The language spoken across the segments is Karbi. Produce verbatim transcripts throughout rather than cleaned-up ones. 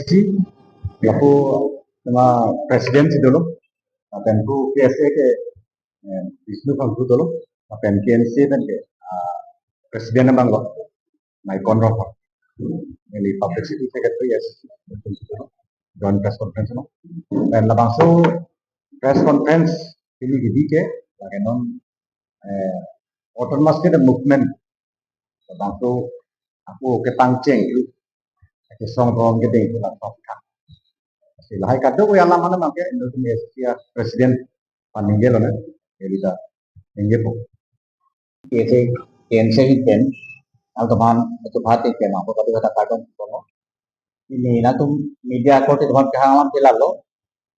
Si, lapu tema president si dolo, lapen pu K S A ke, eh, Bishnu Phangkho dolo, lapen K N C pen ke, ah, president abang lo, Naikon Ronghang. Neli publicity secretary, yes, joint press conference lo. Lapen labangso press conference pini gidi ke, lake non, eh, autonomous ke the movement. Labangso ako kepangcheng, kesong rong kedeng ko langsung kan. Si lahai kadokave alam mana make, Indonesia president paningge lo na, ya bisa ningge po. K S A, K N C pen, altoman, itu hati ke, apa kata kata kata ko. Ini natum media ko itu kan kehalam ke lalo.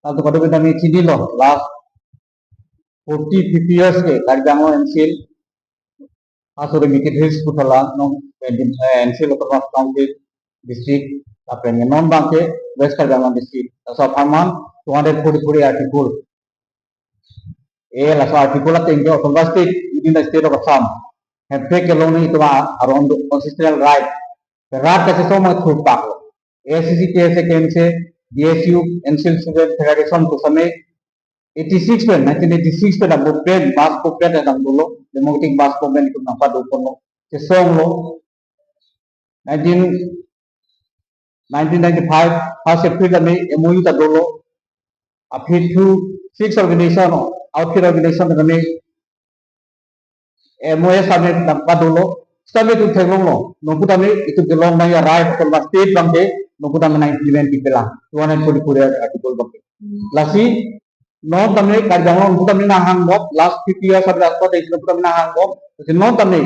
Latum kadokave nami chinilo, last forty, fifty years ke, Karbi Anglong N C L, asore mikit Hills puthala, non, eh, N C L Autonomous Council, district, lapen non abang ke, West Karbi Anglong district. Laso apharman, two hundred forty-four article. Eh, laso article ateng ke Autonomous State within the state of Assam. Hemprek kelong ni itu aron do constitutional right. Rat kachesong ma thurpak. A I C C, K S A, K N C, B S U, N C L Student Federation pu same eighty-six pen, nineteen eighty-six pen a movement, mass movement nang dolo, democratic mass movement itu nangpado ponlo, chesonglo. Nineteen, nineteen ninety-five, first April tame M O U ta dolo. Aphi thu six organization, outfit organization tame M O S tame nangpado lo. Sitame itum theklonglo. Nonpu tame itum kelong nangji a-right, Autonomous State abang ke, nonpu tame nang-implement-ik pelang. Two hundred forty-four article abang ke. Lasi, non tame Karbi Anglong nonpu tame nanghang bom, last fifty years of last forty years nonpu tame nanghang bom. Lasi non tame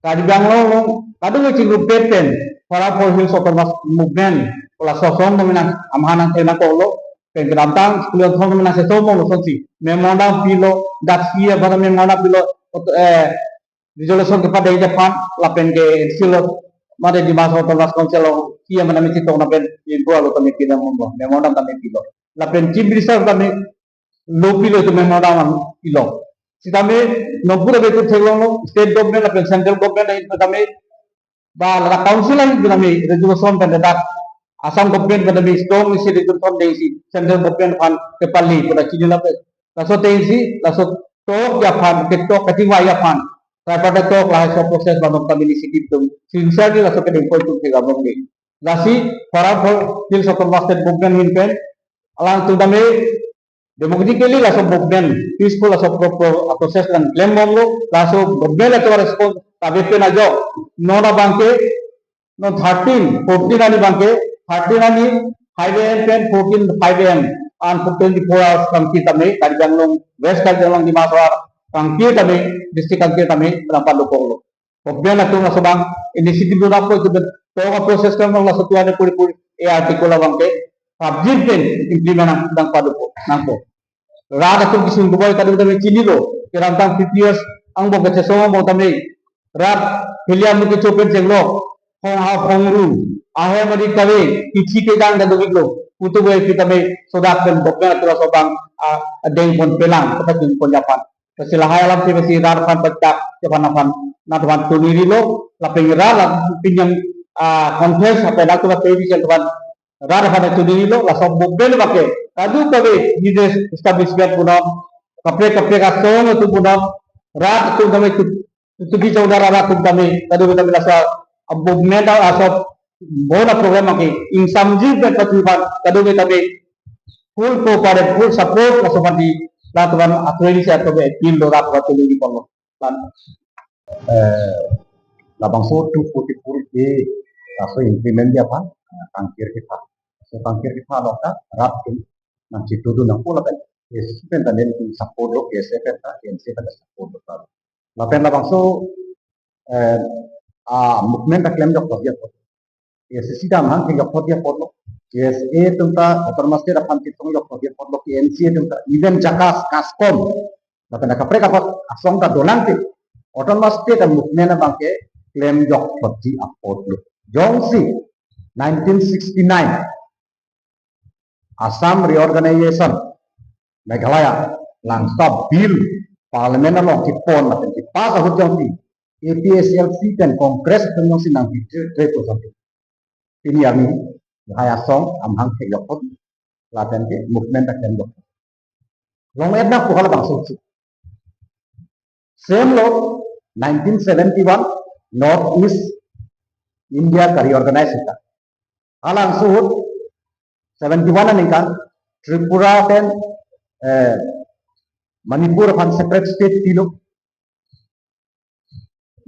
Karbi Anglong along kadokave chingrumpet pen, Forum for Hills Autonomous Movement, pu laso asong tame nang amahang nangthe nangkoklo, pen kedamtang school thong tame nangchesong bom lo sonsi, memorandum pilo, dak C E aphan memorandum pilo, ot-, eh, resolution kepadengji aphan, lapen ke N C L, mate Dima Hasao Autonomous Council along, C E aphan tame chetong lapen, info alo tame pinang bom lo, memorandum tame pilo. Lapen Chief Minister tame lopilo itum memorandum pilo. Sitame nonpu tame itum theklonglo, state government lapen central government ahin tame, ba la council ahin tame resolution pen dak Assam government pen tame strong isi resolution dengsi central government aphan kepali pu ta chinilo pe. Laso atengsi, laso tok aphan, ketok kachingvai aphan, tripartite talk lahai sob process ma nonpu tame initiative atum sincerely laso kedeng pon atum ke gabong de. Lasi, Forum for Hills Autonomous State movement ahin pen, alangtum tame democratically laso movement, peaceful laso pro-, pro-, process nangklem bomlo, laso government atum response ta ave pen ajok, non abang ke, non thirteen, fourteen arni abang ke, thirteen arni five A M pen fourteen five A M, an twenty-four hours kangkir tame, Karbi Anglong, West Karbi Anglong, Dima Hasao kangkir tame, district kangkir tame, nangpado ponlo. Government atum laso abang initiative do nangpo, itu ben tok a-process kan laso two hundred forty-four A article abang ke subject pen implement nang, nangpado po, nangpo. Rat atum kesung keboi kadokave tame chinilo, kedamtang fifty years angbong kachesong angbong tame, rat helium kecho pen chenglok, hong ha hong ru, ahem ari kave, kithi kejang ta dovik lo, putu bai pi tame sodak pen government atum laso abang, ah, adeng pon pelang, kepachun ponji aphan. Lasi lahai alam si besi rat aphan pachak, aphan aphan, nat aphan tuni rilo, lapen rat la pini, ah, conference, apa latum television aphan, rat aphan tuni rilo, laso movement abang ke, kadokave business establishment punon, kaprek kaprek asong atum punon, rat atum tame tu, tu, tupi chowdar rat atum tame, kadokave tame laso, ah, movement, ah, laso, bona program abang ke, ingsamji pen patu aphan, kadokave tame, full cooperate, full support laso mati, rat aphan authority si atum appeal lo, rat aphan tuni ri ponlo. Tan, eh, labangso two forty-four A laso implement ji aphan, eh, kangkir kepha. So kangkir kepha along ta rat atum nangchitudun nangpo lapen, yes, pen ta nelitum support lo, K S A pen ta, K N C pen ta support lo ta. Lapen labangso, eh, a-movement ta klemjok lo dia. K S A C dam hang ke yok thot dia apotlo. K S A atum ta Autonomous State aphan chetong yok thot dia apotlo, K N C atum ta, even JACAS, KASCOM, lapen kaprek kaprek asong ta dolang te, Autonomous State a-movement abang ke klemjok thotji apotlo. Jongsi nineteen sixty-nine Assam Reorganization, Meghalaya, Langsa Bill, Parliament along kepon lapen kepass ahut jongsi, A P H L C pen Congress atum jongsi nang betray, betray pu satu. Pini arni, lahai asong amahang thekjok apot lapen ke movement akan jok. Long-et nangpo halabangso si. Same lo nineteen seventy-one North East India Kari Organize sita. Halabangso ahut seventy-one aningkan Tripura pen, eh, Manipur aphan separate state pilo.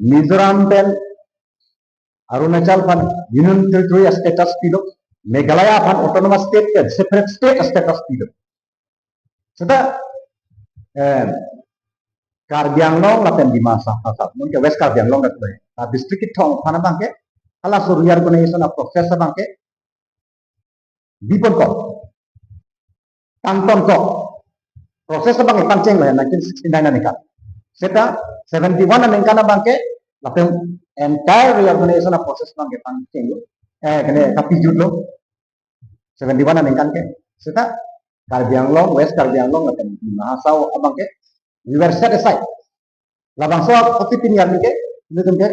Mizoram pen Arunachal aphan Union Territory status pilo. Meghalaya aphan autonomous state pen separate state status pilo. Seta, eh, Karbi Anglong lapen Dima Hasao, Hasao, mungkin West Karbi Anglong lapen, ah, district kethom aphan abangke, halaso reorganization a-process abangke, bipon ko, tangton ko, process abangke pangcheng lo nineteen sixty-nine aningkan. Seta seventy-one aningkan abangke, lapen entire reorganization a-process abangke pangcheng lo, eh, kene kapijut lo. Seventy-one aningkan ke. Seta Karbi Anglong, West Karbi Anglong, lapen Dima Hasao abangke, we were set aside. Labangso apotsi pini arni ke, ilitum ke,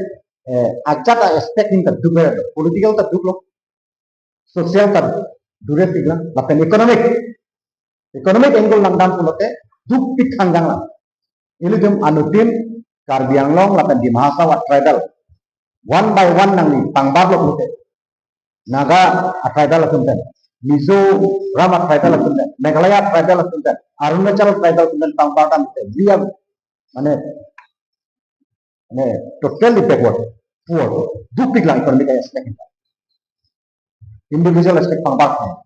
eh, ajat a-aspect ahin ta duk lo, political ta duk lo, social ta dure tigla, lapen economic. Economic angle langdam pulote dukpik thangjang lang. Ilitum anuttin Karbi Anglong lapen Dima Hasao a-tribal one by one nangli pangbar lo pulote, Naga a-tribal atum pen, Mizoram a-tribal atum pen, Meghalaya a-tribal atum pen, Arunachal a-tribal atum pen pangbar tangte, we are, mane, mane totally backward, poor, dukpik lang economic aspect. Individual aspect pangbar.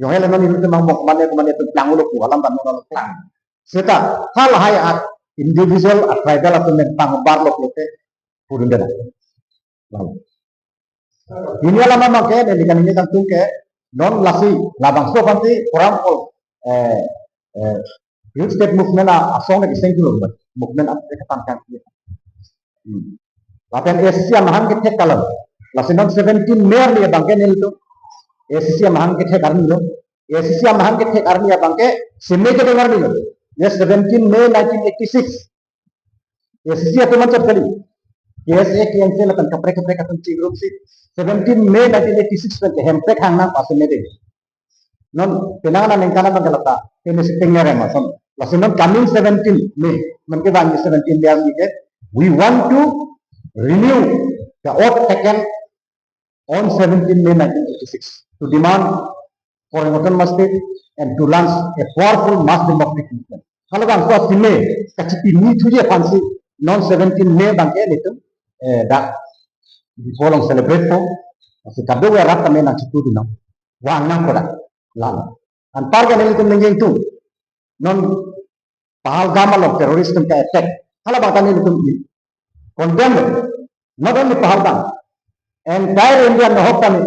Yong hele non ilitum mang mok mane ko mane tu plang ulo ko alam ban ulo plang. Seta halahai a-individual a-tribal atum pen pangbar lo pulote pudun dena. Lalu. Pini alam abangke, neli kaningje tangtung ke, non lasi labangso aphansi forum call, eh, eh, Youth State Movement a-, asong ke sengkulo movement a-, ke tangkang. Hmm. Lapen A C C amahang kethek kalang. Lasi non seventeen May arni abangke nelitum A C C amahang kethek arni lo. A C C amahang kethek arni abangke seme kedeng arni lo. Ya seventeen May nineteen eighty-six. A C C atum anchot kali. K S A, K N C lapen kaprek kaprek atum chingrum si seventeen May nineteen eighty-six pen ke Hemprek hangnang pasi mede. Non penang aningkan abang ke lata, pini sitting ya rema son. Lasi non coming seventeen May, non ke bang seventeen May arni ke, we want to renew the oath taken on seventeen May nineteen eighty-six to demand for an autonomous state and to launch a powerful mass democratic movement. Halabangso sime kachipini thuje aphansi non seventeen May abangke nelitum, eh, dak Diphu along celebrate po, lasi kadokave arat tame nangchipudun nang, vang nangkok dak. Lalu anparke nelitum ningje ingtung, non Pahalgam along terrorist atum ke-attack, halabang ta nelitum condemn lo. Not only Pahalgam, entire India nohok tame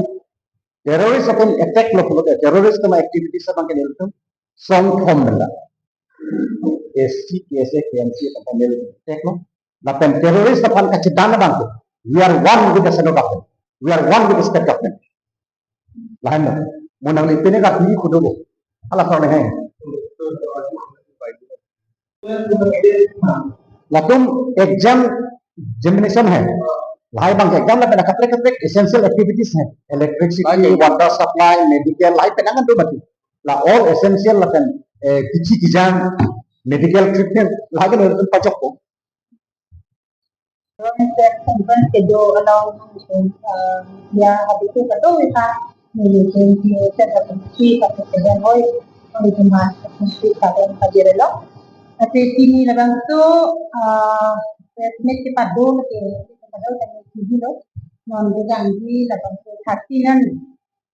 terrorist atum attack lo pulote, terrorist atum activities abangke nelitum song thom benda. A C C, K S A, K N C atum nelitum attack lo. Lapen terrorist aphan kachidan abangke, we are one with the central government. We are one with the state government. Lahen lo. Mo nangli pine ka pini kudo bo. Hala sor ne hai. Latum exam examination hai. Lahai abangke exam lapen kaprek kaprek essential activities hai. Electricity, water supply, medical, lahai penang an do mati. La all essential lapen, eh, kichi kijang, medical treatment, lahai ke nelitum pajok po. Conference kedo along, eh, ya, habis itu satu kita nelitum si set up si satu kedai hoi, nelitum mas si kadang hadir lo. Tapi pini labangso, eh, press meet kepado, kepado kami sini lo. Non kedang di labangso thirty nan.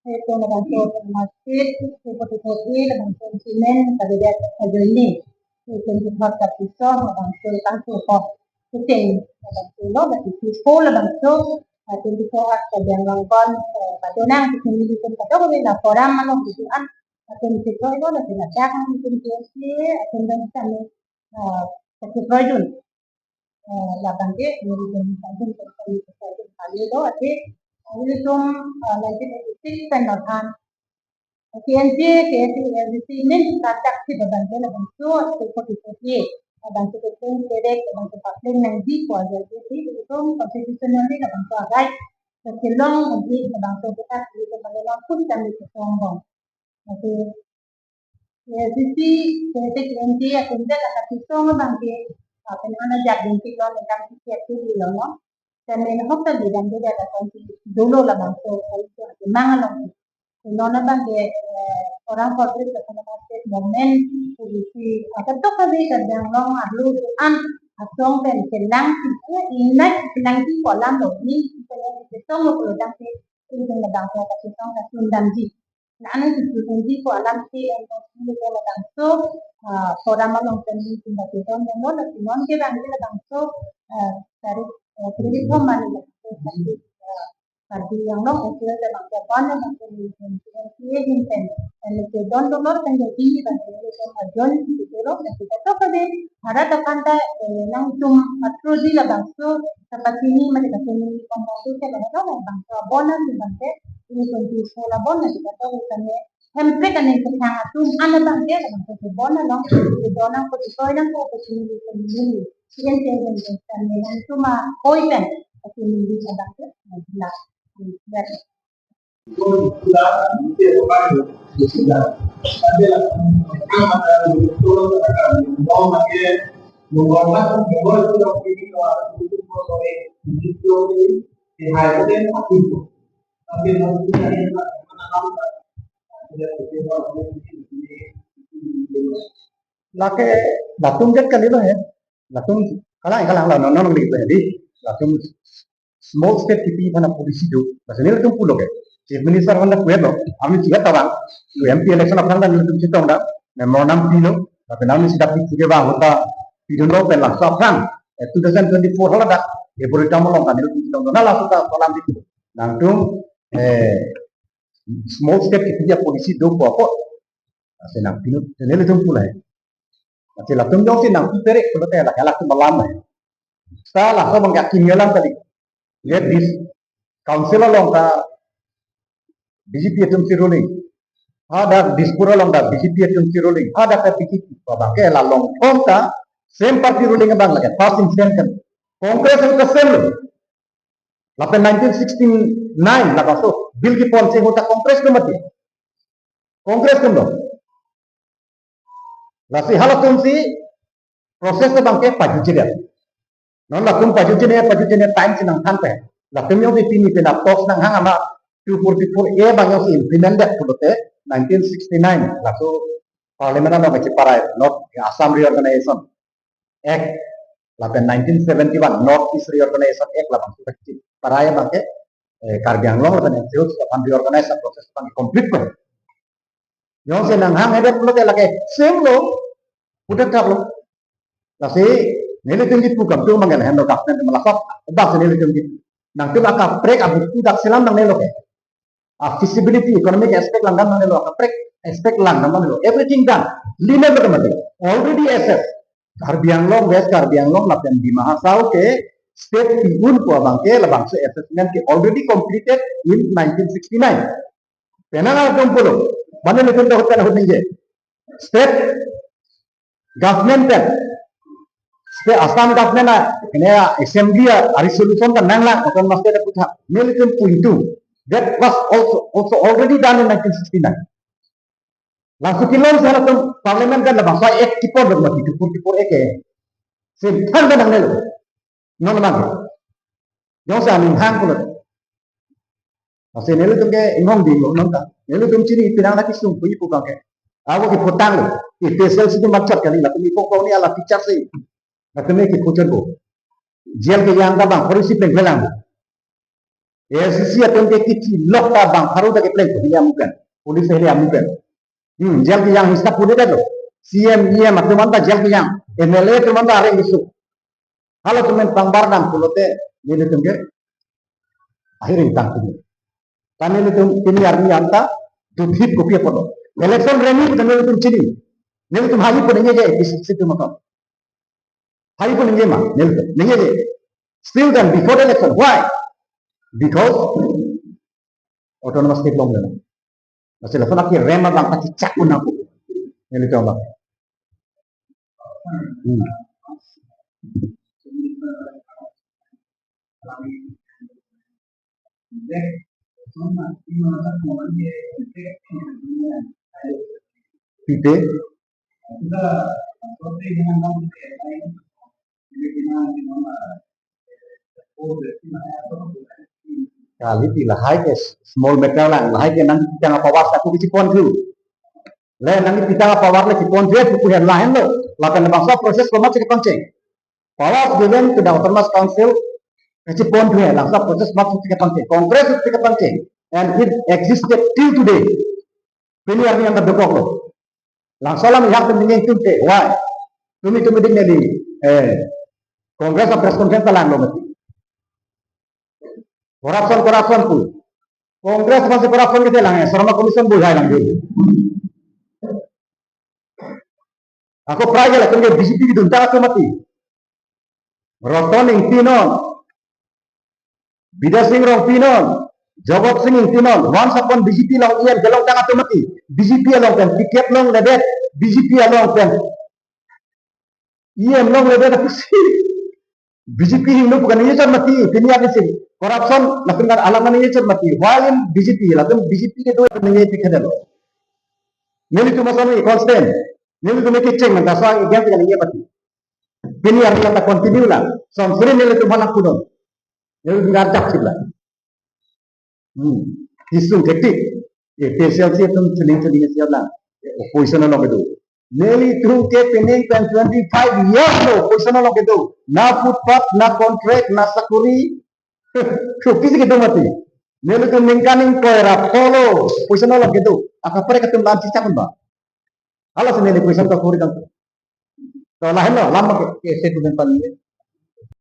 Itu labangso masjid, itu itu itu labangso simen, kabidat ajo ini. Itu di hotel pisong, labangso tangso ho. Itu labangso lo, berarti siko labangso, ah, twenty-four hours ka biang langkon, eh, padonang, itu ini itu padong, ini laporan mana gitu ah. Itu di siko itu, nanti nanti akan itu itu si, itu dan kami, eh, satu proyek. Eh, labang ke, nelitum, nelitum, nelitum, nelitum, kali do, ati, nelitum, eh, nineteen eighty-six pen nothan. K N C, K S A, K N C, min katak si labang ke, labangso, ati, forty-four A, labangso ke, pen, kedek, labangso, papling, nang di, ko aja, ati, nelitum, constitutionally, labangso, agai. Kachelong abri labangso kita kita bagi long pun kami kesong bom. Jadi, ya, sisi politik N T A akundet akan kesong abang ke, apa namanya, jadi untuk lo dengan sisi itu di lo, no? Dan main hotel di dan dia ada kunci dulu labangso, kalau itu ada mangan lo. Nona abang ke, eh, orang publik ke sama masih momen polisi. Atau tuh kami kadang long arlu an asong pen kelang sih, inai kelang sih kolam lo ni, kesong lo kalau dang sih, itu ngadang saya kasih song kasih undang sih. Nah, anu sih kunci ko alam sih yang kasih itu ngadang so, ah, kolam along pen di tinggal itu yang mau lagi non ke bang itu ngadang so, eh, dari, eh, kredit home mana lagi so, kasih, eh, Karbi Anglong S C labangso abang ke N T A ahin pen, N T A don dollar pen jadi ini kan, ini kan ajon itu loh, dan kita tuh kan deh, ada tekan ta, eh, nangtum atroji labangso, seperti ini, mari kasih ini, kong kong tuh, saya nggak tahu, bangso abon nanti bangke, ini kunci sekolah abon nanti kita tahu, kan ya, hempre kan yang kesang atum, anak bangke, bangso abon nanti, itu abon nanti, itu yang kok, itu ini, ini. Sehen sehen sehen sehen sehen suma koi pen, kasi mindi sa bakit, na, na, na. Lake latum jet kalilo he. Latum kalang kalang la non non di. Latum small state kipi aphan policy do. Bas nelitum pulo ke. Chief Minister aphan dak kuetlo. Ami chihat tabang. Lo M P election aphrang dak nelitum chetong dak. Memorandum pilo. Tapi nami sidak di puja bang hota pidun lo pen laso aphrang. Eh, two thousand twenty-four hala dak. February tam along kan nelitum chetong. Na laso ta kolam di. Nangtum, eh, small state kipi policy do ko ko. Ase nangpinut, nelitum pulai. Ase latum jongsi nangpi perek pulote la kalak tum alam hai. Sa laso abang yakin yalam kali. Let this council along ta B J P atum si ruling. Hadak Dispur along ta B J P atum si ruling. Hadak ta B J P. Abang ke la long thom ta same party ruling abang lagi. First instance kan. Congress atum ta same lo. Lapen nineteen sixty-nine labangso bill kepon si ahut ta Congress atum mati. Congress atum lo. Lasi halatum si process abang ke pajuji dia. Non latum pajuji ne, pajuji ne time si nangthan pen. Latum jongsi pini pen talks nanghang amat two forty-four A abang jongsi implement det pulote nineteen sixty-nine laso parliament along kachiparai, North Assam Reorganization Act, lapen nineteen seventy-one North East Reorganization Act labangso kachiparai abang ke, eh, Karbi Anglong lapen N C O aphan reorganize process abang complete ko. Jongsi nanghang hedet pulote lake same lo, pudet thak lo. Lasi nelitum di pu kam tu manggel hendo kap nen malasok, bas nelitum di. Nangtum akaprek abuku dak selam nangnelo ke. A feasibility, economic aspect langdam nangnelo, akaprek aspect langdam nangnelo. Everything done. Liner lo mati. Already assessed. Karbi Anglong, West Karbi Anglong lapen Dima Hasao ke state pi-un pu abang ke labangso assessment ke already completed in nineteen sixty-nine. Penang atum pulo, mane nelitum dak ahut pen ahut ningje. State government pen, state Assam government a, ini a assembly a, a resolution ta nanglang, autonomous state aphuthak. Nelitum pu itu. That was also, also already done in nineteen sixty-nine. Laso kelong si halatum parliament kan labangso act kepon lo mati, two forty-four A ke. Same thang kan nangnelo. Non abang. Jongsi aning hang pulo. Lasi nelitum ke inghong ding lo non ta. Nelitum chini penang lagi sung pui pu abang ke. Ako keputang lo. Ipesel si tu machot kali latum ipo ko ni ala teacher si. Latum ke kepuchot ko. Jail kejang ta bang, polisi pleng kelang. A S D C atum ke kithi lok ta bang, pharo ta kepleng ko, hili amukan. Police hili amukan. Hmm, jail kejang hista puli det lo. C M, E M atum anta jail kejang. M L A atum anta areng keso. Halatum pen pangbar dam pulote, nelitum ke ahiring tang pulo. Kami nelitum pini arni anta, duphit kopi apot lo. Election remi kita nelitum chini. Nelitum hayu pu ningjeje, A P C C atum akam. Hayu pu ningje ma, nelitum. Ningjeje. Still then, before the election. Why? Because autonomous state longlelang. Lasi lason aki rem abang kachechak unang. Nelitum abang. Hmm. Pipe. Kali ti lahai ke small matter lang, lahai ke nangkepitang a-power ako kachepon thu. Le nangkepitang a-power le chepon thu pu pu hen lahenlo. Lapen bangso process komat si kepangcheng. Powers given to the Autonomous Council, kachepon thu, labangso process mat si kepangcheng, Congress si kepangcheng, and it existed till today. Pini arni anta dokoklo. Labangso alam ihak tum ningje tum te, why? Tumi tumi ding neli, eh, Congress a-press conference ta langlo mati. Corruption, corruption pu. Congress aphan si corruption kethelang, eh, Sharma Commission bui hai lang dei. Ako prai ke latum ke B J P keduntang atum mati. Roton Engti non, Bidya Sing Rongpi non, Jagat Sing Engti non, once upon B J P along E M kelongtang atum mati. B J P along pen ticket longledet, B J P along pen E M longledet apusi B J P hingno pu kaningje chot mati, pini arni si corruption latum kan alam kaningje chot mati. While in B J P, latum B J P kedo kaningje pikha delo. Nelitum asonsi constant, nelitum kecheng nang, laso against kaningje mati. Pini arni anta continue lang. Som suri nelitum aphan nangpudun. Nelitum arjap chiplang. Hmm. Hisung hektik. APHLC atum chuning chuning siap lang. Opposition along kedo. Nelitum ke pining pen twenty-five years lo opposition along kedo. Na footpath, na contract, na sakuri. Kopisi kedo mati. Nelitum ningkan ingkoi ra pho lo opposition along kedo. Akaprek atum lam chichak ba. Hala si neli opposition ka kori dam. To lahenlo, lam ke, ke se tu pen pan.